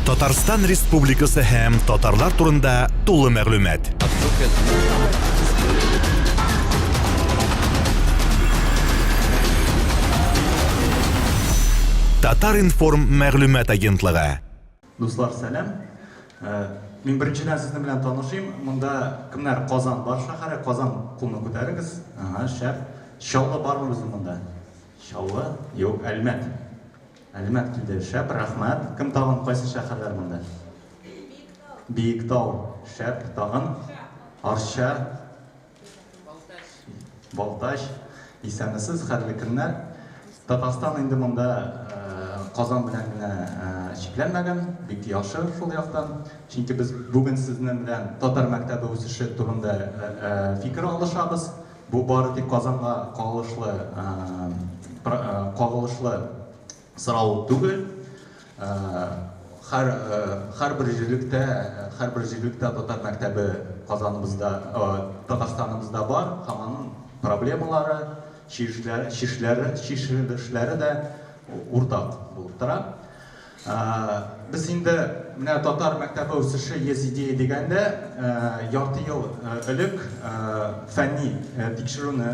Татарстан Республикасы һәм татарлар турында тулы мәгълүмат. Татар-информ мәгълүмат агентлыгы. Дуслар, сәлам. Мин беренчедән сезнең белән танышыйм. Монда кемнәр Казан бар шәһәре? Казан кулны күтәрегез. Ага, шәп. Чаллы бармы безнең монда? Чаллы? Юк, Әлмәт. Әлмәт килде. Шәп, рәхмәт. Кем тагын, кайсы шәһәрләр монда? Биектау. Шәп, тагын? Арча. Балтач. Балтач. Исәнмесез, хәерле көннәр. Татарстан инде монда Казан белән генә чикләнмәгән, бик яхшы шул яктан. Чөнки без бүген сезнең белән татар мәктәбе үсеше турында фикер алышабыз. Бу бары тик Казанга кагылышлы кагылышлы сорау түгел. Һәр һәрбер җирлектә һәрбер җирлектә татар мәктәбе Казаныбызда, Татарстаныбызда бар һәм аның проблемалары, чишләре, чишләре, чишелешләре дә уртак булып тора. Без инде менә татар мәктәбе үсеше 100 идея дигәндә ярты ел элек фәнни тикшерүне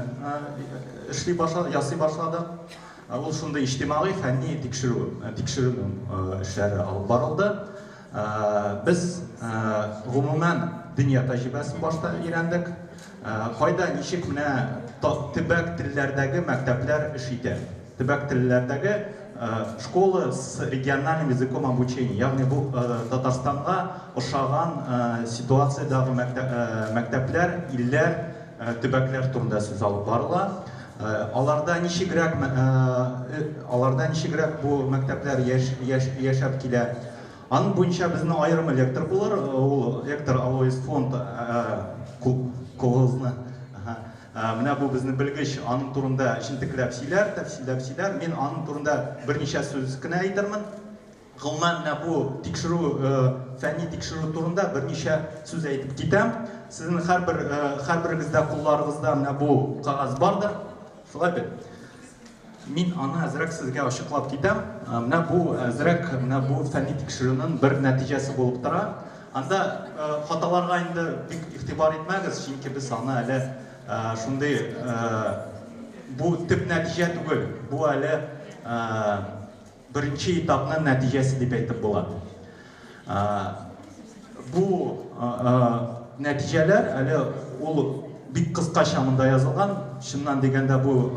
эшли башладык, ясый башладык. Ул шундый иҗтимагый фәнни тикшерү, тикшеренү эшләре алып барылды. Без гомумән дөнья тәҗрибәсен башта өйрәндек. Кайда ничек менә төбәк телләрдәге мәктәпләр эш итә. Төбәк телләрдәге школы с региональным языком обучения, ягъни бу Татарстанга ошаган ситуациядәге мәктәпләр, илләр, төбәкләр турында сүз алып барыла. Аларда ничегрәк аларда ничегрәк бу мәктәпләр яшәп килә. Аның буенча безнең аерым лектор булыр, ул лектор Алоис фонд Когозны. Менә бу безнең белгеч аның турында җентекләп сөйләр, тәфсилләп сөйләр. Мин аның турында берничә сүз кенә әйтермен. Гомумән, менә бу тикшерү, фәнни тикшерү турында берничә сүз әйтеп китәм. Сезнең һәрбер, һәрберегездә кулларыгызда менә бу кәгазь бардыр. Шулай бит? Мин аны әзрәк сезгә ачыклап китәм. Менә бу әзрәк, менә бу фәнни тикшерүнең бер нәтиҗәсе булып тора. Анда хаталарга инде бик игътибар итмәгез, чөнки без аны әле шундый бу төп нәтиҗә түгел, бу әле беренче этапның нәтиҗәсе дип әйтеп була. Бу нәтиҗәләр әле ул бик кыскача монда язылган. Чыннан дигәндә бу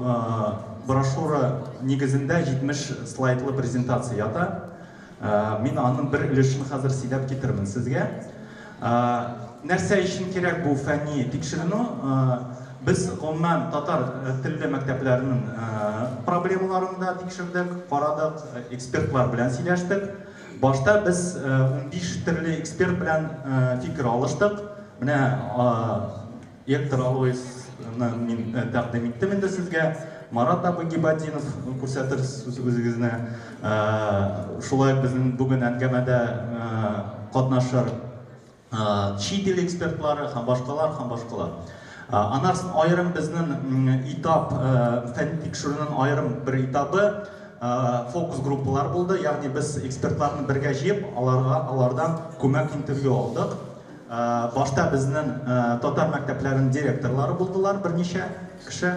брошюра нигезендә 70 слайдлы презентация ята. Мин аның бер өлешен хәзер сөйләп китермен сезгә. Нәрсә өчен кирәк бу фәнни тикшеренү? Без гомумән татар телле мәктәпләренең проблемаларын да тикшердек, карадык, экспертлар белән сөйләштек. Башта без 15 төрле эксперт белән фикер алыштык. Менә Эктор Алоисны мин тәкъдим иттем инде сезгә. Марат абый Гибатдинов күрсәтер үзегезне. Шулай ук безнең бүген әңгәмәдә катнашыр чит ил экспертлары һәм башкалар һәм башкалар. Аннан аерым безнең этап, фәнни тикшерүнең аерым бер этабы фокус группалар булды, ягъни без экспертларны бергә җыеп, аларга алардан күмәк интервью алдык. Башта безнең татар мәктәпләренең директорлары булдылар берничә кеше.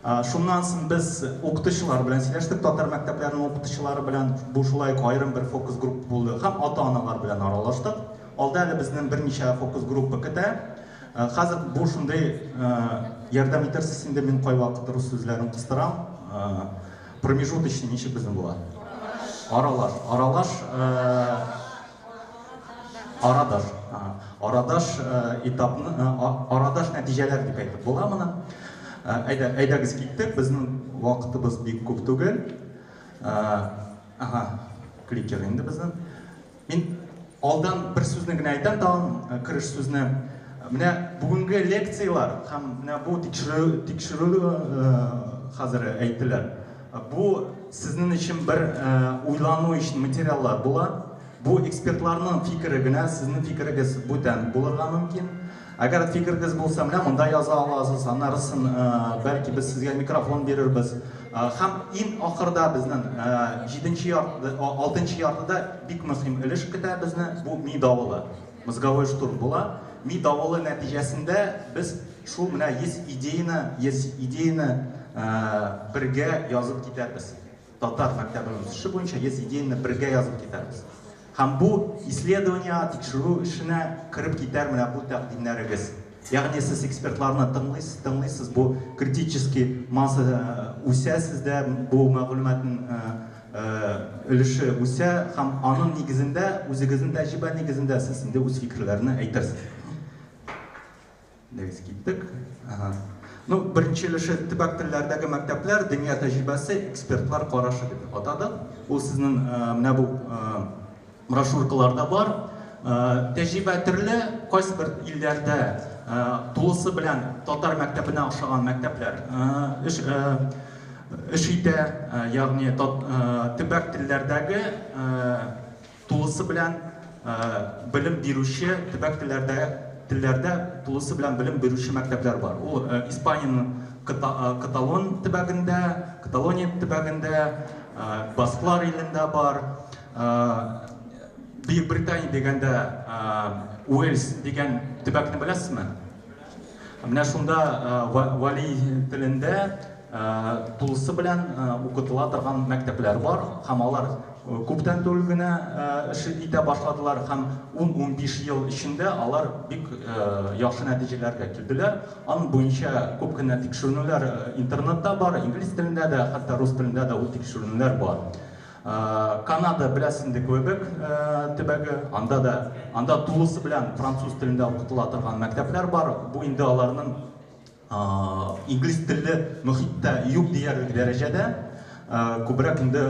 Шуннан соң без укытучылар белән сөйләштек, татар мәктәпләренең укытучылары белән. Бу шулай ук аерым бер фокус группа булды. Һәм ата-аналар белән аралаштык. Алда әле безнең берничә фокус группа көтә. Хәзер бу шундый ярдәм итәрсез инде, мин кайвакыт рус сүзләрен кыстырам. Промежуточный ничек безнең була? Аралаш. Аралаш Арадаш. Арадаш этапны, арадаш нәтиҗәләр дип әйтеп була моны. Әйдә, әйдәгез киттек. Безнең вакытыбыз бик күп түгел. Ага, кликер инде безнең. Мин алдан бер сүзне генә әйтәм тагын, кереш сүзне. Менә бүгенге лекцияләр һәм менә бу тикшерү, тикшерү хәзер әйттеләр. Бу сезнең өчен бер уйлану өчен материаллар була. Бу экспертларның фикере генә, сезнең фикерегез бүтән булырга мөмкин. Әгәр фикерегез булса, менә монда яза аласыз, аннарысын бәлки без сезгә микрофон бирербез. Һәм иң ахырда безнең җиденче ярты, алтынчы яртыда бик мөһим өлеш көтә безне, бу ми давылы, мозговой штурм була. Ми давылы нәтиҗәсендә без шул менә 100 идеяны, 100 идеяны бергә язып китәрбез. Татар мәктәбенең үсеше буенча 100 идеяны бергә язып китәрбез. Һәм бу исследование, тикшерү эшенә кереп китәр менә бу тәкъдимнәрегез. Ягъни сез экспертларны тыңлыйсыз, тыңлыйсыз, бу критический масса үсә сездә, бу мәгълүматның өлеше үсә һәм аның нигезендә, үзегезнең тәҗрибә нигезендә сез инде үз фикерләрне әйтерсез. Без киттек. Ага. Ну, беренче өлеше төбәк телләрдәге мәктәпләр, дөнья тәҗрибәсе, экспертлар карашы дип атадык. Ул сезнең менә бу брошюркаларда бар. Тәҗрибә төрле, кайсы бер илләрдә тулысы белән татар мәктәбенә охшаган мәктәпләр эш эш итә, ягъни төбәк телләрдәге тулысы белән белем бирүче төбәк телләрдә телләрдә тулысы белән белем бирүче мәктәпләр бар. Ул Испаниянең Каталон төбәгендә, Каталония төбәгендә, Басклар илендә бар. Бөек Британия дигәндә Уэльс дигән төбәкне беләсезме? Менә шунда вали телендә тулысы белән укытыла торган мәктәпләр бар һәм алар күптән түгел генә эш итә башладылар һәм 10-15 ел эчендә алар бик яхшы нәтиҗәләргә килделәр. Аның буенча күп кенә тикшеренүләр интернетта бар, инглиз телендә дә, хәтта рус телендә дә ул тикшеренүләр бар. Канада, беләсез инде, Квебек төбәге, анда да, анда тулысы белән француз телендә укытыла торган мәктәпләр бар. Бу инде аларның инглиз телле мөхиттә юк диярлек дәрәҗәдә, күбрәк инде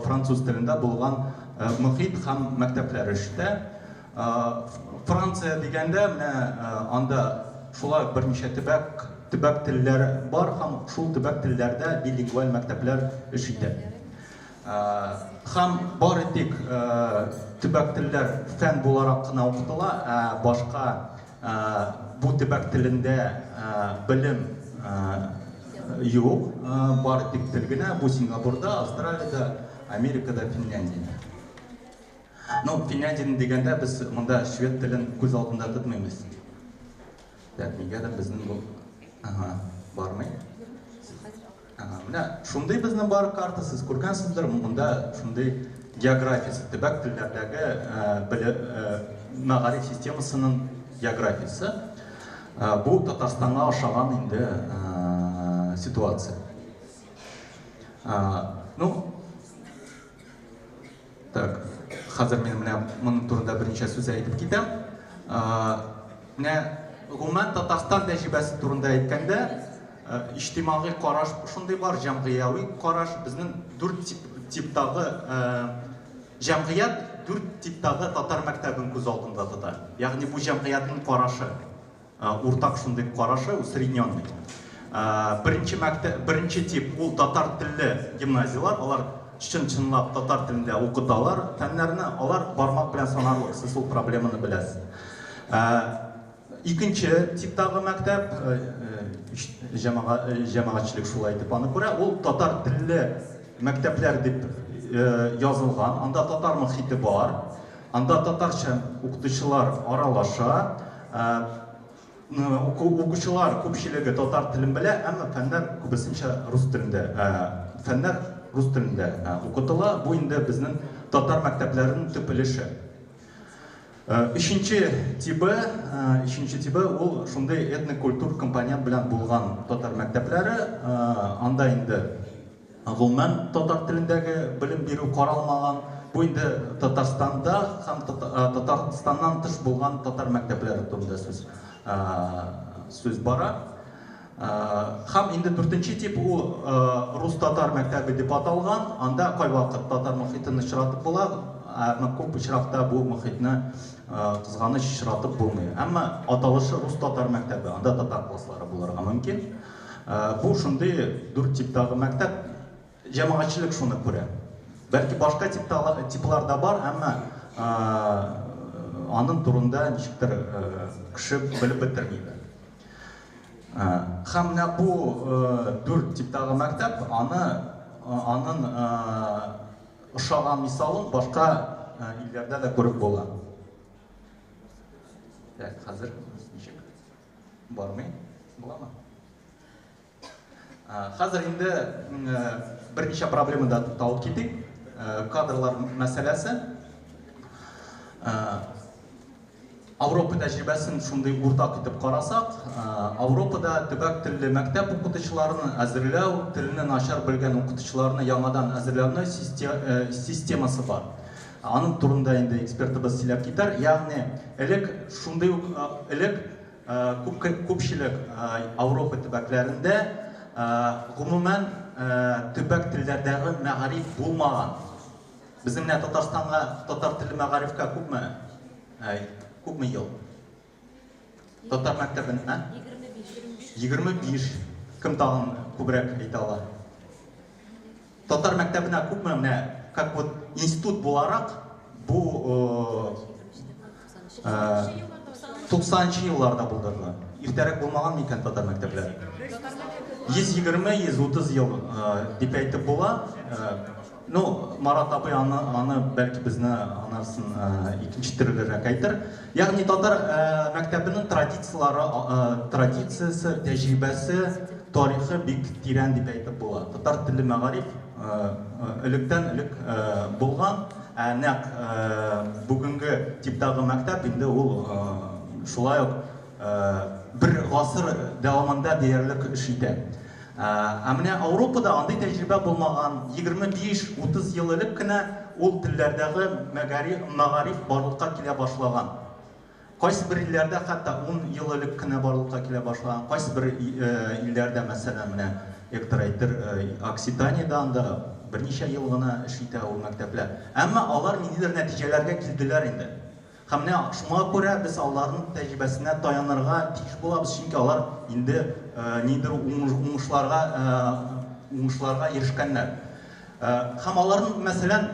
француз телендә булган мөхит һәм мәктәпләр эштә. Франция дигәндә, менә анда шулай берничә төбәк, төбәк телләре бар һәм шул төбәк телләрдә билингваль мәктәпләр эш итә. Һәм бары тик төбәк телләр фән буларак кына укытыла, ә башка бу төбәк телендә белем юк, бары тик тел генә. Бу Сингапурда, Австралиядә, Америкада, Финляндиядә. Ну, Финляндияне дигәндә без монда швед телен күз алдында тотмыйбыз. Так, нигәдер безнең бу ага, бармый. Ага, менә шундый безнең бар карта, сез күргәнсездер, монда шундый географиясе, төбәк телләрдәге мәгариф системасының географиясе. Бу Татарстанга ошаган инде ситуация. Ну, Так, хәзер мин менә моның турында берничә сүз әйтеп китәм. Менә гомумән Татарстан тәҗрибәсе турында әйткәндә, иҗтимагый караш шундый бар, җәмгыяви караш. Безнең дүрт тип, типтагы җәмгыять дүрт типтагы татар мәктәбен күз алдында тота. Ягъни бу җәмгыятьнең карашы. Уртак шундый карашы, усредненный. Беренче мәктәп, беренче тип ул татар телле гимназияләр, алар чын-чынлап татар телендә укыталар фәннәрне, алар бармак белән санарлык, сез ул проблеманы беләсез. Икенче типтагы мәктәп, җәмәгатьчелек шулай итеп аны күрә, ул татар телле мәктәпләр дип язылган, анда татар мохите бар. Анда татарча укытучылар аралаша. Укучылар күпчелеге татар телен белә, әмма фәннәр күбесенчә рус телендә, фәннәр рус телендә укытыла. Бу инде безнең татар мәктәпләренең төп өлеше. Өченче тибы, өченче тибы ул шундый этнокультур компонент белән булган татар мәктәпләре. Анда инде Гомумән, татар телендәге белем бирү каралмаган. Бу инде Татарстанда һәм Татарстаннан тыш булган татар мәктәпләре турында сүз сүз бара. Һәм инде дүртенче тип ул рус-татар мәктәбе дип аталган. Анда кайвакыт татар мохитен очратып була, әмма күп очракта бу мохитне кызганыч очратып булмый. Әмма аталышы рус-татар мәктәбе, анда татар класслары булырга мөмкин. Бу шундый дүрт типтагы мәктәп, җәмәгатьчелек шуны күрә. Бәлки башка типлар да бар, әмма аның турында ничектер кеше белеп бетерми дә. Һәм менә бу дүрт типтагы мәктәп аны аның ошаган мисалын башка илләрдә дә күреп була. Так, хәзер ничек? Бармый? Буламы? Хәзер инде берничә проблемада тукталып китик. Кадрлар мәсьәләсе. Ауропа тәҗрибәсен шундый уртак итеп карасак, Ауропада төбәк телле мәктәп укытучыларын әзерләү, телне начар белгән укытучыларны яңадан әзерләүне системасы бар. Аның турында инде экспертыбыз сөйләп китәр. Ягъни элек шундый ук элек күп күпчелек Ауропа төбәкләрендә гомумән төбәк телләрдәге мәгариф булмаган. Безнең менә Татарстанга татар теле мәгарифкә күпме күпме ел? Татар мәктәбен, ә? 25. 25. Кем тагын күбрәк әйтә ала? Татар мәктәбенә күпме менә как вот институт буларак бу 90 елларда булдырыла. Иртәрәк булмаган микән татар мәктәпләре? 120-130 ел дип әйтеп була. Ну, Марат абый аны, аны бәлки безне анарсын икенче төрлерәк әйтер. Ягъни татар мәктәбенең традицияләре, традициясе, тәҗрибәсе, тарихы бик тирән дип әйтеп була. Татар телле мәгариф электән элек булган, ә нәкъ бүгенге типтагы мәктәп инде ул шулай ук бер гасыр дәвамында диярлек эш итә. Ә менә Ауропада андый тәҗрибә булмаган, 25-30 ел элек кенә ул телләрдәге мәгариф барлыкка килә башлаган. Кайсы бер илләрдә хәтта 10 ел элек кенә барлыкка килә башлаган, кайсы бер илләрдә, мәсәлән, менә Эктор әйтер, Окситаниядә анда берничә ел гына эш итә ул мәктәпләр. Әмма алар ниндидер нәтиҗәләргә килделәр инде. Һәм менә шуңа күрә без аларның тәҗрибәсенә таянырга тиеш булабыз, чөнки алар инде ниндидер уңышларга уңышларга ирешкәннәр. Һәм аларның, мәсәлән,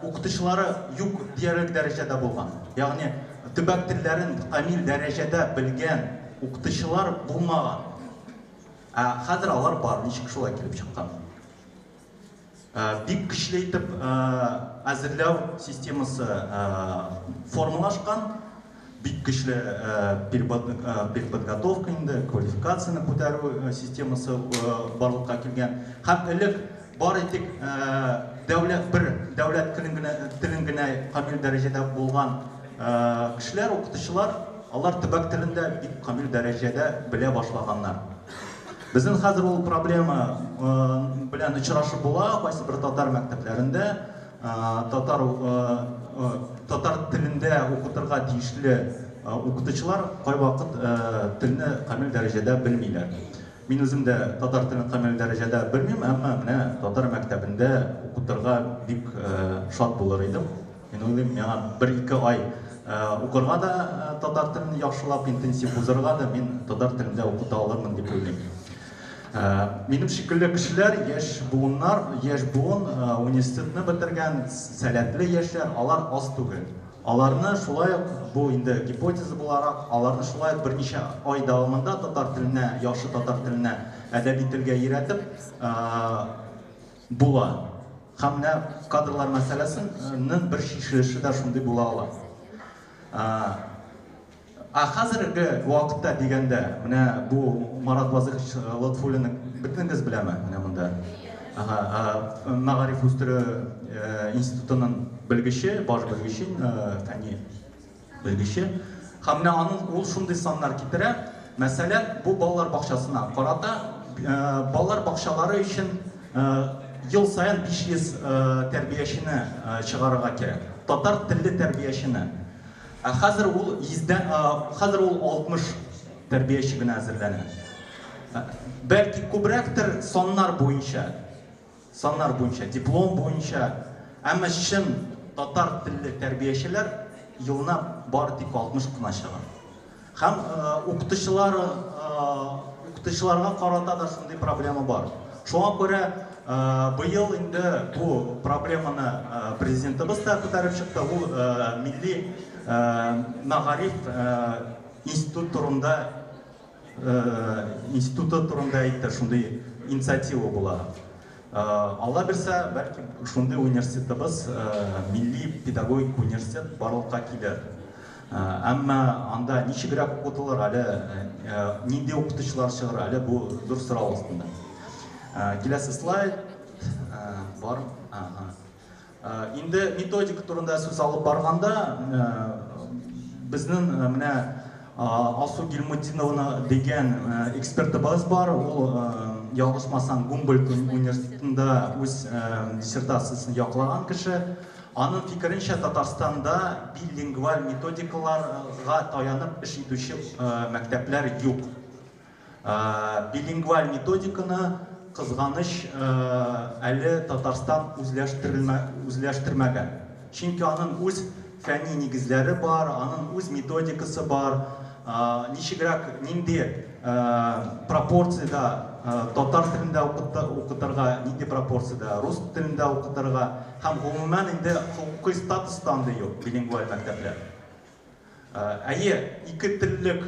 укытучылары юк диярлек дәрәҗәдә булган. Ягъни төбәк телләрен камил дәрәҗәдә белгән укытучылар булмаган. Ә хәзер алар бар, ничек шулай килеп чыккан? Бик көчле итеп әзерләү системасы формалашкан, бик көчле переподготовка инде, квалификацияне күтәрү системасы барлыкка килгән. Һәм элек бары тик дәүләт бер дәүләт телен генә телен генә камил дәрәҗәдә булган кешеләр, укытучылар, алар төбәк телен дә бик камил дәрәҗәдә белә башлаганнар. Безнең хәзер ул проблема белән очрашып була, кайсы бер татар мәктәпләрендә татар татар телендә укытырга тиешле укытучылар кайвакыт телне камил дәрәҗәдә белмиләр. Мин үзем дә татар телен камил дәрәҗәдә белмим, әмма менә татар мәктәбендә укытырга бик шат булыр идем. Мин уйлыйм, миңа бер-ике ай укырга да татар телен яхшылап интенсив узырга да мин татар телендә укыта алырмын дип уйлыйм. Минем шикелле кешеләр, яшь буыннар, яшь буын университетны бетергән сәләтле яшьләр, алар аз түгел. Аларны шулай ук, бу инде гипотеза буларак, аларны шулай ук берничә ай дәвамында татар теленә, яхшы татар теленә, әдәби телгә өйрәтеп була. Һәм менә кадрлар мәсьәләсенең бер чишелеше дә шундый була ала. Ә хәзерге вакытта дигәндә, менә бу Марат Вазыхович Лотфуллинны бөтенегез беләме? Менә монда. Ага, мәгариф үстерү институтының белгече, баш белгече, фәнни белгече. Һәм менә аның ул шундый саннар китерә. Мәсәлән, бу балалар бакчасына карата, балалар бакчалары өчен ел саен 500 тәрбиячене чыгарырга кирәк. Татар телле тәрбиячене. Ә хәзер ул йөздән, хәзер ул 60 тәрбияче генә әзерләнә. Бәлки күбрәктер саннар буенча. Саннар буенча, диплом буенча, әмма чын татар телле тәрбиячеләр елына бары тик 60 кына чыга. Һәм укытучылар укытучыларга карата да шундый проблема бар. Шуңа күрә Быел инде бу проблеманы президентыбыз да күтәреп чыкты. Ул милли мәгариф институт турында институты турында әйтте, шундый инициатива була. Алла бирсә, бәлки шундый университетыбыз, милли педагогик университет барлыкка килер. Әмма анда ничегрәк укытылыр әле, нинди укытучылар чыгыр әле, бу зур сорау астында. Киләсе слайд бар. Ага. Инде методика турында сүз алып барганда, безнең менә Алсу Гильмутдиновна дигән экспертыбыз бар. Ул, ялгышмасам, Гумбольдт университетында үз диссертациясен яклаган кеше. Аның фикеренчә, Татарстанда билингваль методикаларга таянып эш итүче мәктәпләр юк. Билингваль методиканы, кызганыч, әле Татарстан үзләштермәгән. Чөнки аның үз фәнни нигезләре бар, аның үз методикасы бар. Ничегрәк, нинди пропорциядә татар телендә укытырга, нинди пропорциядә рус телендә укытырга һәм гомумән инде хокукый статус та андый юк билингваль мәктәпләр. Әйе, ике теллек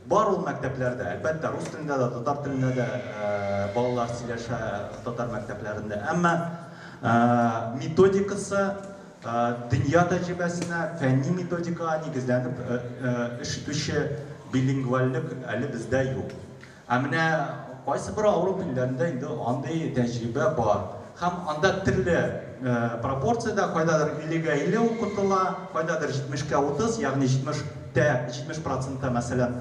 бар ул мәктәпләрдә, әлбәттә, рус телендә дә, татар телендә дә балалар сөйләшә татар мәктәпләрендә. Әмма методикасы дөнья тәҗрибәсенә, фәнни методикага нигезләнеп эш итүче билингвальлек әле бездә юк. Ә менә кайсы бер Ауропа илләрендә инде андый тәҗрибә бар. Һәм анда төрле пропорциядә, кайдадыр 50-гә 50 укытыла, кайдадыр 70-кә 30, ягъни 70 тә 70 процентта, мәсәлән,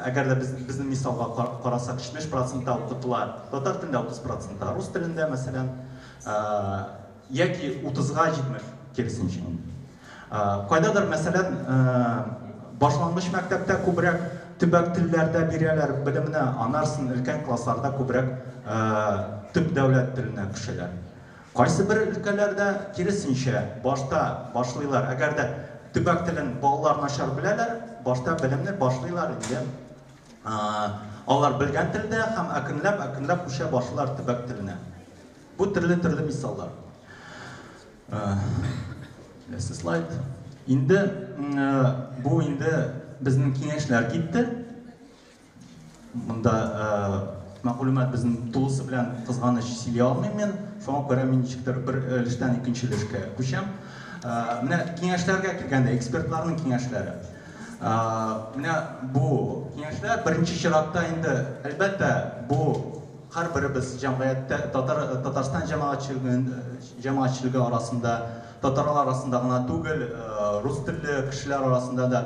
әгәр дә без безнең мисалга карасак, 70 процентта укытыла татар телендә, 30 процентта рус телендә, мәсәлән. Яки 30-га 70, киресенчә. Кайдадыр, мәсәлән, башлангыч мәктәптә күбрәк төбәк телләрдә бирәләр белемне, анарсын өлкән классларда күбрәк төп дәүләт теленә күчәләр. Кайсы бер өлкәләрдә киресенчә, башта башлыйлар, әгәр дә төбәк телен балалар начар беләләр, башта белемне башлыйлар инде алар белгән телдә һәм әкренләп-әкренләп күчә башлыйлар төбәк теленә. Бу төрле-төрле мисаллар. Киләсе слайд. Инде бу инде безнең киңәшләр китте. Монда мәгълүмат безнең тулысы белән, кызганыч, сөйли алмыйм мин. Шуңа күрә мин ничектер бер өлештән икенче өлешкә күчәм. Менә киңәшләргә килгәндә, экспертларның киңәшләре. Менә бу киңәшләр беренче чиратта инде, әлбәттә, бу һәрберебез җәмгыятьтә, татар, Татарстан җәмәгатьчелеге арасында, татарлар арасында гына түгел, рус телле кешеләр арасында да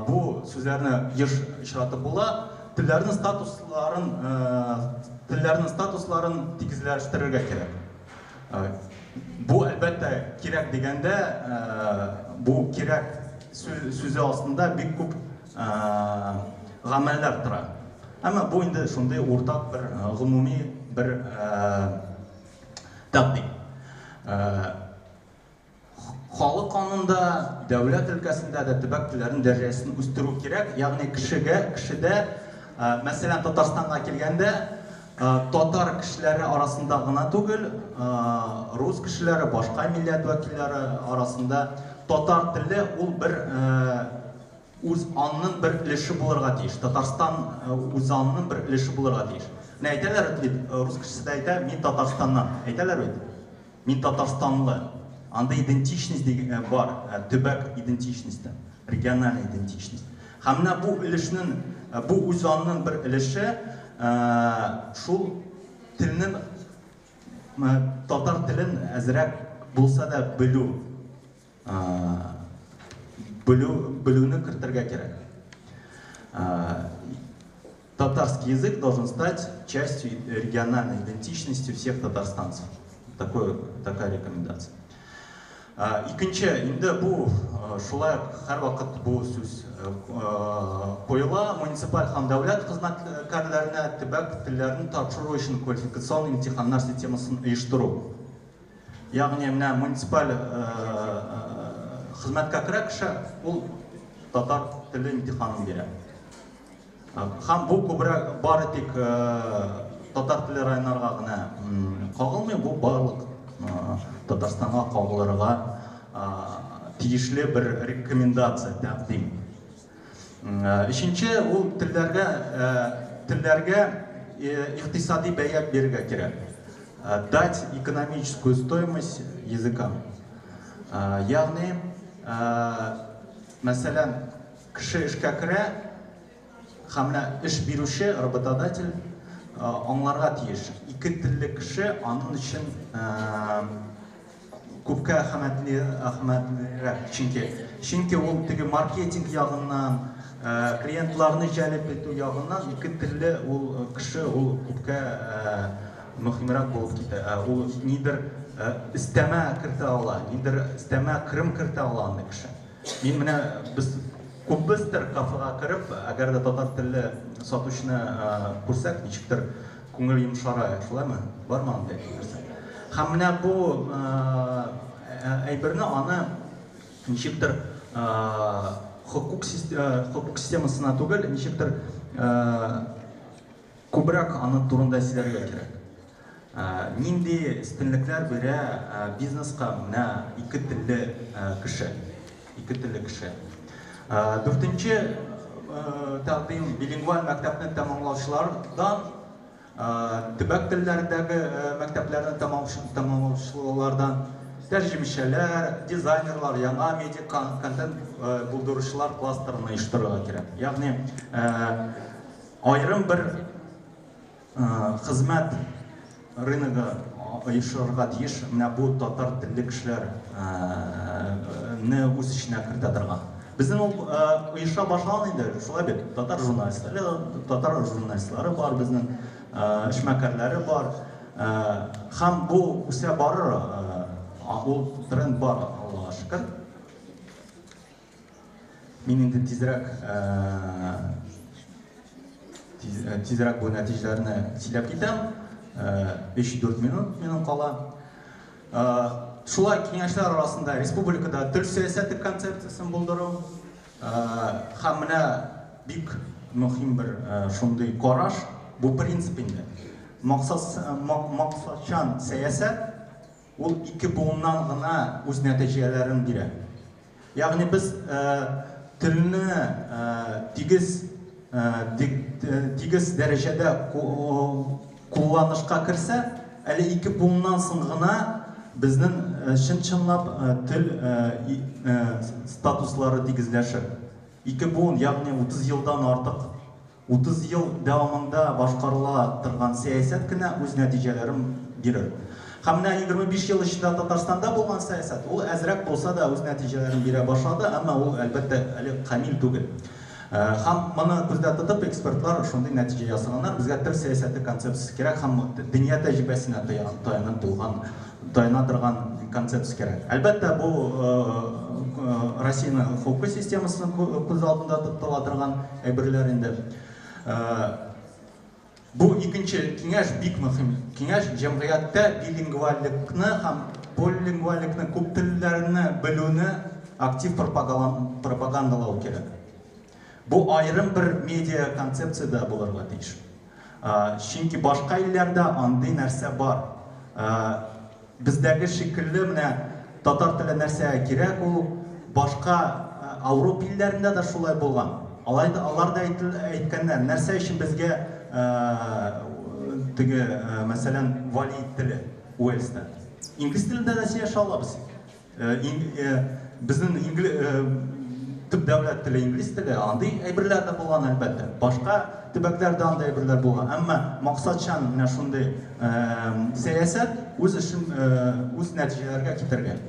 бу сүзләрне еш очратып була. Телләрнең статусларын тигезләштерергә кирәк. Бу, әлбәттә, кирәк дигәндә, бу кирәк сүзе астында бик күп гамәлләр тора. Әмма бу инде шундый уртак бер гомуми бер тәкъдим. Халык канунында, дәүләт өлкәсендә дә төбәк телләренең дәрәҗәсен үстерү кирәк. Ягъни кешегә, кешедә, мәсәлән, Татарстанга килгәндә, татар кешеләре арасында гына түгел, рус кешеләре, башка милләт вәкилләре арасында татар теле ул бер үз аңның бер өлеше булырга тиеш. Татарстан үз аңының бер өлеше булырга тиеш. Менә әйтәләр бит, рус кешесе дә әйтә: «Мин Татарстаннан». Әйтәләр бит. «Мин татарстанлы». Анда идентичность бар, төбәк идентичности, региональная идентичность. Һәм менә бу өлешнең, бу үз аңының бер өлеше шул телнең, татар телен әзрәк булса да белү белүне кертергә кирәк. Татарский язык должен стать частью региональной идентичности всех татарстанцев. Такая рекомендация. Икенче, инде бу шулай ук һәрвакыт бу сүз куела: муниципаль һәм дәүләт хезмәткәрләренә төбәк телләрен тапшыру өчен квалификацион имтиханнар системасын оештыру. Ягъни менә муниципаль хезмәткә керә кеше, ул татар теле имтиханын бирә. Һәм бу күбрәк бары тик татар телле районнарга гына кагылмый, бу барлык Татарстанга кагылырга тиешле бер рекомендация, тәкъдим. Өченче, ул телләргә телләргә икътисади бәя бирергә кирәк. Дать экономическую стоимость языкам. Ягъни, мәсәлән, кеше эшкә керә, һәм менә эш бирүче, работодатель аңларга тиеш, ике телле кеше аның өчен күпкә әһәмиятле, әһәмиятлерәк, чөнки чөнки ул теге маркетинг ягыннан, клиентларны җәлеп итү ягыннан ике телле ул кеше ул күпкә мөһимрәк булып китә. Ул нидер өстәмә кертә ала, нидер өстәмә керем кертә ала андый кеше. Мин менә без күпбездер кафега кереп, әгәр дә татар телле сатучыны күрсәк, ничектер күңел йомшара, шулаймы? Бармы андый нәрсә? Һәм менә бу әйберне аны ничектер хокук хокук системасына түгел, ничектер күбрәк аның турында сөйләргә кирәк. Нинди өстенлекләр бирә бизнеска менә ике телле кеше? Ике телле кеше. Дүртенче тәкъдим билингваль мәктәпне тәмамлаучылардан, төбәк телләрендәге мәктәпләрне тәмамлаучылардан тәрҗемәчеләр, дизайнерлар, яңа медиа контент булдыручылар кластерын оештырырга кирәк. Ягъни аерым бер хезмәт рыногы оешырга тиеш, менә бу татар телле кешеләрне үз эченә кертә торган. Безнең ул оеша башлаган инде, шулай бит, татар журналистлары, татар журналистлары бар безнең, эшмәкәрләре бар. Һәм бу үсә барыр, ул тренд бар, Аллага шөкер. Мин инде тизрәк тизрәк бу нәтиҗәләрне сөйләп китәм. 3-4 минут минем кала. Шулай киңәшләр арасында республикада тел сәясәте концепциясен булдыру һәм менә бик мөһим бер шундый караш, бу принцип инде. Максатчан сәясәт ул ике буыннан гына үз нәтиҗәләрен бирә. Ягъни без телне тигез тигез дәрәҗәдә кулланышка керсә, әле ике буыннан соң гына безнең чын-чынлап тел статуслары тигезләшер. Ике буын, ягъни 30 елдан артык. 30 ел дәвамында башкарыла торган сәясәт кенә үз нәтиҗәләрен бирер. Һәм менә 25 ел эчендә Татарстанда булган сәясәт, ул әзрәк булса да үз нәтиҗәләрен бирә башлады, әмма ул, әлбәттә, әле камил түгел. Һәм моны күздә тотып, экспертлар шундый нәтиҗә ясаганнар, безгә тел сәясәте концепциясе кирәк һәм дөнья тәҗрибәсенә таянып булган, таяна торган концепция кирәк. Әлбәттә, бу Россиянең хокукый системасын күз алдында тотыла торган әйберләр инде. Бу икенче киңәш бик мөһим киңәш, җәмгыятьтә билингвальлекне һәм полилингвальлекне, күп телләрне белүне актив пропагандалау кирәк. Бу аерым бер медиа концепция дә булырга тиеш. Чөнки башка илләрдә андый нәрсә бар. Бездәге шикелле менә татар теле нәрсәгә кирәк ул, башка Ауропа илләрендә дә шулай булган. Алай да, алар да әйткәннәр, нәрсә өчен безгә теге, мәсәлән, вали теле Уэльста. Инглиз телендә дә сөйләшә алабыз. Безнең төп дәүләт теле инглиз теле, андый әйберләр дә булган, әлбәттә. Башка төбәкләрдә андый әйберләр булган. Әмма максатчан менә шундый сәясәт үз эшен, үз нәтиҗәләргә китергән.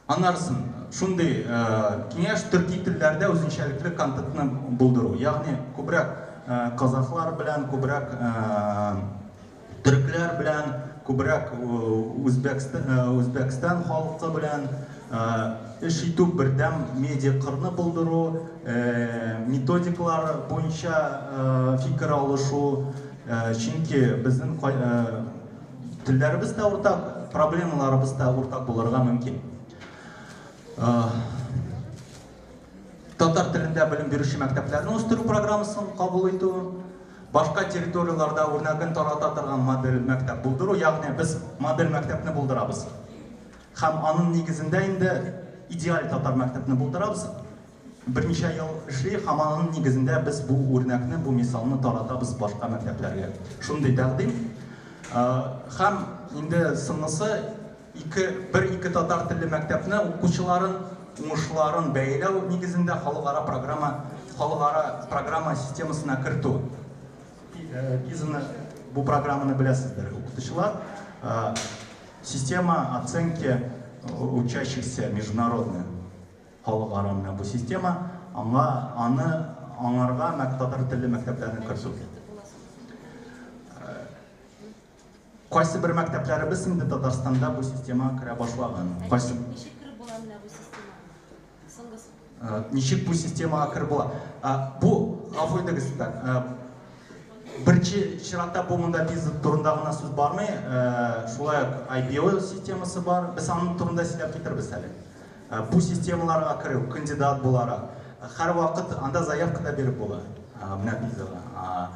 Аннарысын шундый киңәш төрки телләрдә үзенчәлекле контентны булдыру. Ягъни күбрәк казахлар белән, күбрәк төрекләр белән, күбрәк Үзбәкстан халкы белән эш итү, бердәм медиа кырны булдыру, методикалар буенча фикер алышу, чөнки безнең телләребез дә уртак, проблемаларыбыз да уртак булырга мөмкин. Татар телендә белем бирүче мәктәпләрне үстерү программасын кабул итү. Башка территорияләрдә үрнәген тарата торган модель мәктәп булдыру, ягъни без модель мәктәпне булдырабыз. Һәм аның нигезендә инде идеаль татар мәктәпне булдырабыз. Берничә ел эшли һәм аның нигезендә без бу үрнәкне, бу мисалны таратабыз башка мәктәпләргә. Шундый тәкъдим. Һәм инде соңгысы ике, бер-ике татар телле мәктәпне укучыларын уңышларын бәяләү нигезендә халыкара программа, халыкара программа системасына кертү. ПИЗаны, бу программаны беләсездер, укытучылар. Система оценки учащихся международная. Халыкара менә бу система, аңа, аны аңарга татар телле мәктәпләрне кертү. Кайсы бер мәктәпләребез инде Татарстанда бу системага керә башлаган. Кайсы Ничек кереп була менә бу системага? Соңгысы. Ничек бу системага кереп була? Бу, гафу итегез, так, беренче чиратта бу монда ПИЗа турында гына сүз бармый, шулай ук IBO системасы бар. Без аның турында сөйләп китербез әле. Бу системаларга керү, кандидат буларак, һәрвакыт анда заявка да биреп була, менә ПИЗага.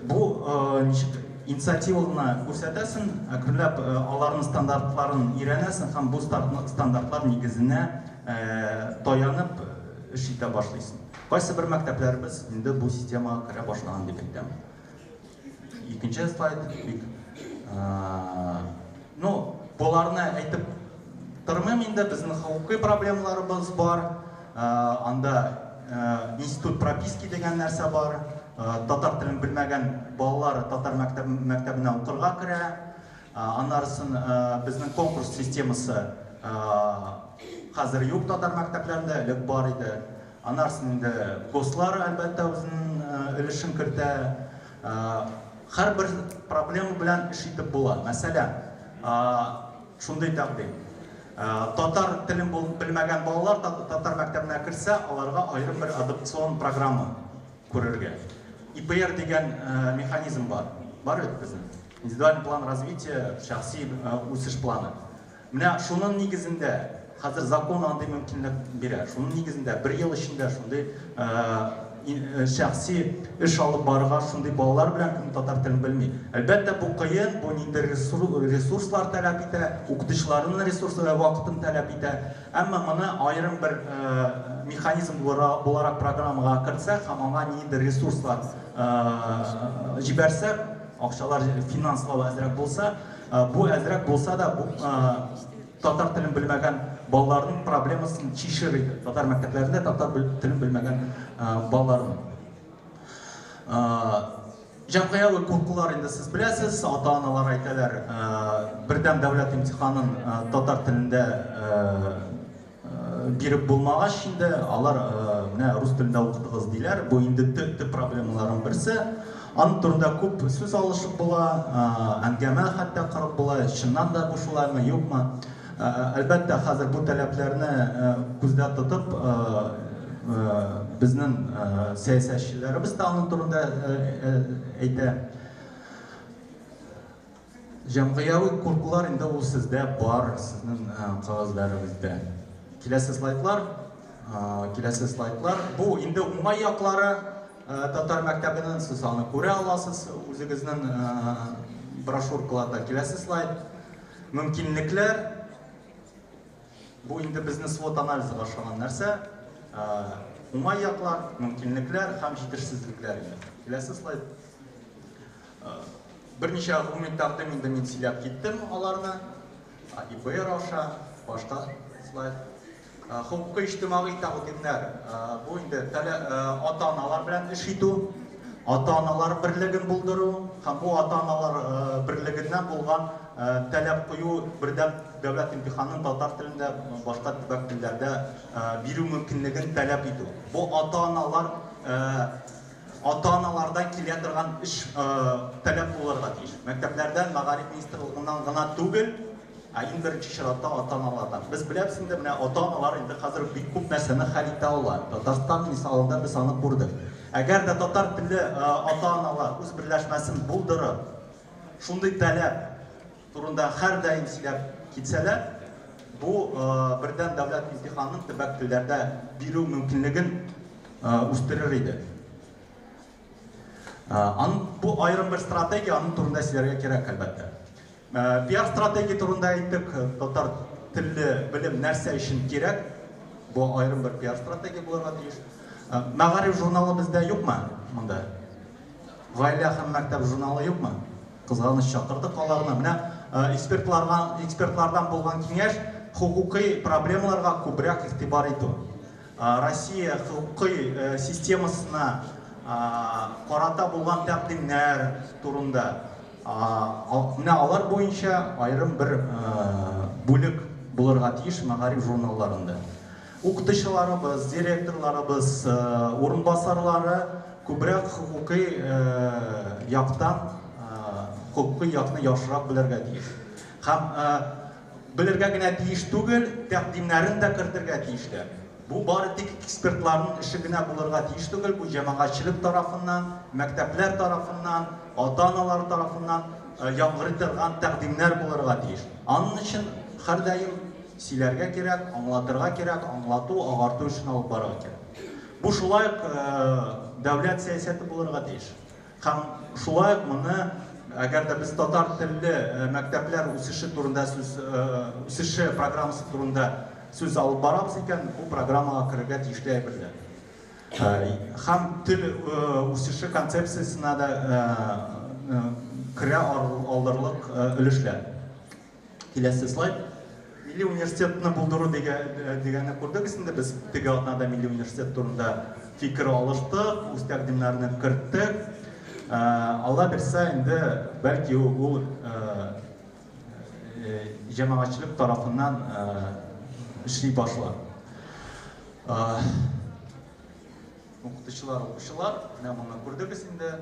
Бу ничек инициатива гына күрсәтәсең, әкренләп аларның стандартларын өйрәнәсең һәм бу стандартлар нигезенә таянып эш итә башлыйсың. Кайсы бер мәктәпләребез инде бу системага керә башлаган дип әйтәм. Икенче слайд бик. Ну, боларны әйтеп тормыйм инде, безнең хокукый проблемаларыбыз бар. Анда институт прописки дигән нәрсә бар. Татар телен белмәгән балалар татар мәктәбенә укырга керә. Аннарысын безнең конкурс системасы хәзер юк татар мәктәпләрендә, элек бар иде. Аннарысын инде ГОСлар, әлбәттә, үзенең өлешен кертә. Һәрбер проблема белән эш итеп була. Мәсәлән, шундый тәкъдим. Татар телен белмәгән балалар татар мәктәбенә керсә, аларга аерым бер адаптацион программа күрергә. ИПР дигән механизм бар. Бар бит безнең. Индивидуальный план развития, шәхси үсеш планы. Менә шуның нигезендә, хәзер закон андый мөмкинлек бирә, шуның нигезендә бер ел эчендә шундый шәхси эш алып барырга шундый балалар белән, кем татар телен белми. Әлбәттә, бу кыен, бу ниндидер ресурслар таләп итә, укытучыларның ресурсы, вакытын таләп итә. Әмма моны аерым бер механизм буларак программага кертсәк һәм аңа ниндидер ресурслар җибәрсәк, акчалар финанслау әзрәк булса, бу әзрәк булса да, бу татар телен белмәгән балаларның проблемасын чишер иде. Татар мәктәпләрендә татар телен белмәгән балаларның. Җәмгыяви куркулар инде сез беләсез, ата-аналар әйтәләр, бердәм дәүләт имтиханын татар телендә биреп булмагач инде, алар менә рус телендә укытыгыз диләр. Бу инде төп проблемаларның берсе. Аның турында күп сүз алышып була, әңгәмә хәтта корып була, чыннан да бу шулаймы, юкмы. Әлбәттә, хәзер бу таләпләрне күздә тотып, безнең сәясәтчеләребез дә аның турында әйтә. Җәмгыяви куркулар инде ул сездә бар, сезнең кәгазьләрегездә. Киләсе слайдлар, киләсе слайдлар. Бу инде уңай яклары татар мәктәбенең, сез аны күрә аласыз үзегезнең брошюркаларда. Киләсе слайд. Мөмкинлекләр. Бу инде безнең SWOT анализы башлаган нәрсә. Уңай яклар, мөмкинлекләр һәм җитешсезлекләр инде. Киләсе слайд. Берничә гомуми тәкъдим инде мин сөйләп киттем аларны. ИБР аша, башка слайд. Хокукый иҗтимагый тәкъдимнәр. Бу инде ата-аналар белән эш итү, ата-аналар берлеген булдыру һәм бу ата-аналар берлегеннән булган таләп кую бердәм дәүләт имтиханын татар телендә, башка төбәк телләрдә бирү мөмкинлеген таләп итү. Бу ата-аналар ата-аналардан килә торган эш таләп булырга тиеш. Мәктәпләрдән, мәгариф министрлыгыннан гына түгел, ә иң беренче чиратта ата-аналардан. Без беләбез инде, менә ата-аналар инде хәзер бик күп нәрсәне хәл итә ала. Татарстан мисалында без аны күрдек. Әгәр дә татар телле ата-аналар үз берләшмәсен булдырып, шундый таләп турында һәрдаим сөйләп китсәләр, бу бердәм дәүләт имтиханын төбәк телләрдә бирү мөмкинлеген үстерер иде. Ан, бу аерым бер стратегия, аның турында сөйләргә кирәк, әлбәттә. Пиар стратегия турында әйттек, татар телле белем нәрсә өчен кирәк? Бу аерым бер пиар стратегия булырга тиеш. Мәгариф журналы бездә юкмы монда? Гаилә һәм мәктәп журналы юкмы? Кызганыч, чакырдык аларны. Менә экспертларга, экспертлардан булган киңәш хокукый проблемаларга күбрәк игътибар итү. Россия хокукый системасына карата булган тәкъдимнәр турында. Менә алар буенча аерым бер бүлек булырга тиеш мәгариф журналларында. Укытучыларыбыз, директорларыбыз, урынбасарлары күбрәк хокукый яктан, хокукый якны яхшырак белергә тиеш. Һәм белергә генә тиеш түгел, тәкъдимнәрен дә кертергә тиешләр. Бу бары тик экспертларның эше генә булырга тиеш түгел, бу җәмәгатьчелек тарафыннан, мәктәпләр тарафыннан, ата-аналар тарафыннан яңгырый торган тәкъдимнәр булырга тиеш. Аның өчен һәрдаим сөйләргә кирәк, аңлатырга кирәк, аңлату, агарту эшен алып барырга кирәк. Бу шулай ук дәүләт сәясәте булырга тиеш. Һәм шулай ук моны, әгәр дә без татар телле мәктәпләр үсеше турында сүз, үсеше программасы турында сүз алып барабыз икән, бу программага керергә тиешле әйберләр. Һәм тел үсеше концепциясенә дә керә алырлык өлешләр. Киләсе слайд. Милли университетны булдыру дигәнне күрдегез инде. Без теге атнада милли университет турында фикер алыштык, үз тәкъдимнәрне керттек. Алла бирсә, инде бәлки ул җәмәгатьчелек тарафыннан эшли башлар. Укытучылар, укучылар, менә моны күрдегез инде.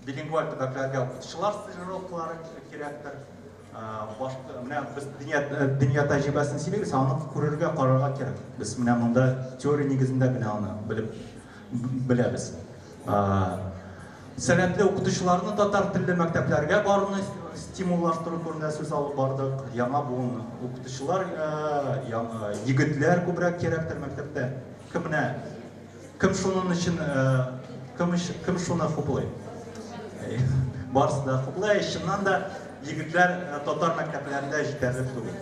Билингваль төбәкләргә укытучылар стажировкалары кирәктер. Башка менә без дөнья дөнья тәҗрибәсен сөйлибез, аны күрергә, карарга кирәк. Без менә монда теория нигезендә генә аны белеп беләбез. Сәләтле укытучыларны татар телле мәктәпләргә баруны стимуллаштыру турында сүз алып бардык. Яңа буын укытучылар, егетләр күбрәк кирәктер мәктәптә. Кем менә Кем шуның өчен, кем, кем шуны хуплый? Барысы да хуплый. Чыннан да егетләр татар мәктәпләрендә җитәрлек түгел.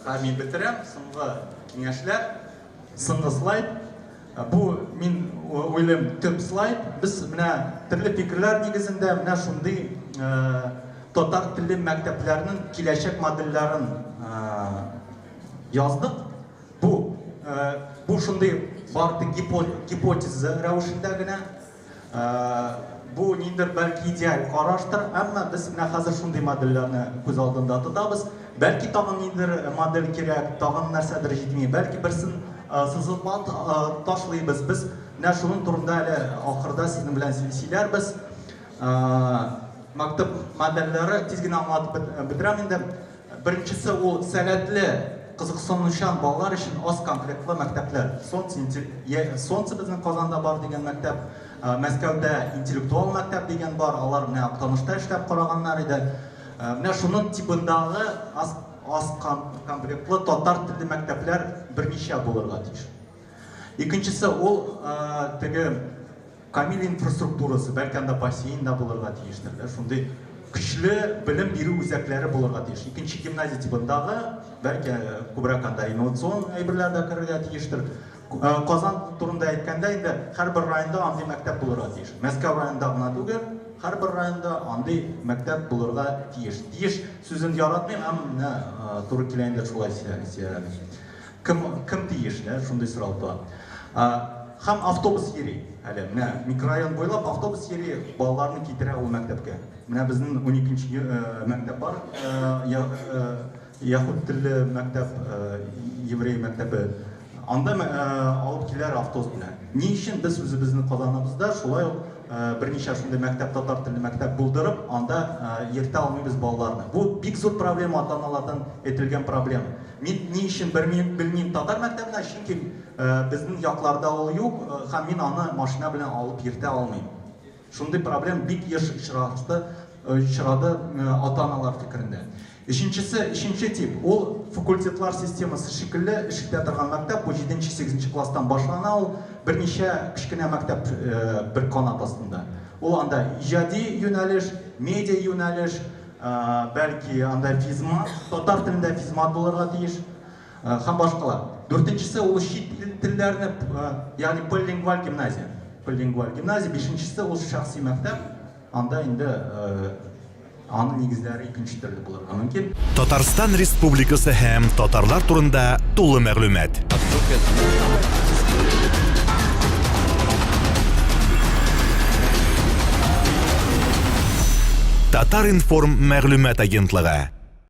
Һәм мин бетерәм. Соңгы киңәшләр. Соңгы слайд. Бу мин уйлыйм төп слайд. Без менә төрле фикерләр нигезендә менә шундый татар телле мәктәпләрнең киләчәк модельләрен яздык. Бу бу шундый бары тик гипотеза рәвешендә генә. Бу ниндер бәлки идеаль караштыр, әмма без менә хәзер шундый модельләрне күз алдында тотабыз. Бәлки тагын ниндер модель кирәк, тагын нәрсәдер җитми, бәлки берсен сызып ташлыйбыз. Без менә шуның турында әле ахырда сезнең белән сөйләрбез. Мәктәп модельләре тиз генә аңлатып бетерәм инде. Беренчесе ул сәләтле, кызыксынучан балалар өчен аз комплектлы мәктәпләр. Солнце, Солнце безнең Казанда бар дигән мәктәп, Мәскәүдә интеллектуал мәктәп дигән бар, алар менә Актанышта эшләп караганнар иде. Менә шуның тибындагы аз, аз комплектлы татар телле мәктәпләр берничә булырга тиеш. Икенчесе ул теге камил инфраструктурасы, бәлки анда бассейн да булырга тиештер, дә, шундый көчле белем бирү үзәкләре булырга тиеш. Икенче гимназия тибындагы, бәлки күбрәк анда инновацион әйберләр дә керергә тиештер. Казан турында әйткәндә инде һәрбер районда андый мәктәп булырга тиеш. Мәскәү районында гына түгел, һәрбер районда андый мәктәп булырга тиеш. Тиеш сүзен яратмыйм, әмма менә туры килә инде шулай сөйләргә. Кем, кем тиеш, дә, шундый сорау туа. Һәм автобус йөри әле. Менә микрорайон буйлап автобус йөри, балаларны китерә ул мәктәпкә. Менә безнең 12 мәктәп бар, яһүд телле мәктәп, еврей мәктәбе. Анда алып киләр автобус белән. Ни өчен без үзебезнең Казаныбызда шулай ук берничә шундый мәктәп, татар телле мәктәп булдырып, анда йөртә алмыйбыз балаларны? Бу бик зур проблема, ата-аналардан әйтелгән проблема. Мин ни өчен белмим, белмим татар мәктәбенә, чөнки безнең якларда ул юк, һәм мин аны машина белән алып йөртә алмыйм. Шундый проблем бик еш очрашты. очрады ата-аналар фикерендә. Өченчесе, өченче тип, ул факультетлар системасы шикелле эш итә торган мәктәп, бу җиденче-сигезенче класстан башлана ул, берничә кечкенә мәктәп бер канат астында. Ул анда иҗади юнәлеш, медиа юнәлеш, бәлки анда физмат, татар телендә физмат булырга тиеш һәм башкалар. Дүртенчесе ул чит ил телләрне, ягъни полилингваль гимназия. Полилингваль гимназия. Бишенчесе ул шәхси мәктәп, анда инде аның нигезләре икенче төрле булырга мөмкин. Татарстан Республикасы һәм татарлар турында тулы мәгълүмат. Татар-информ мәгълүмат агентлыгы.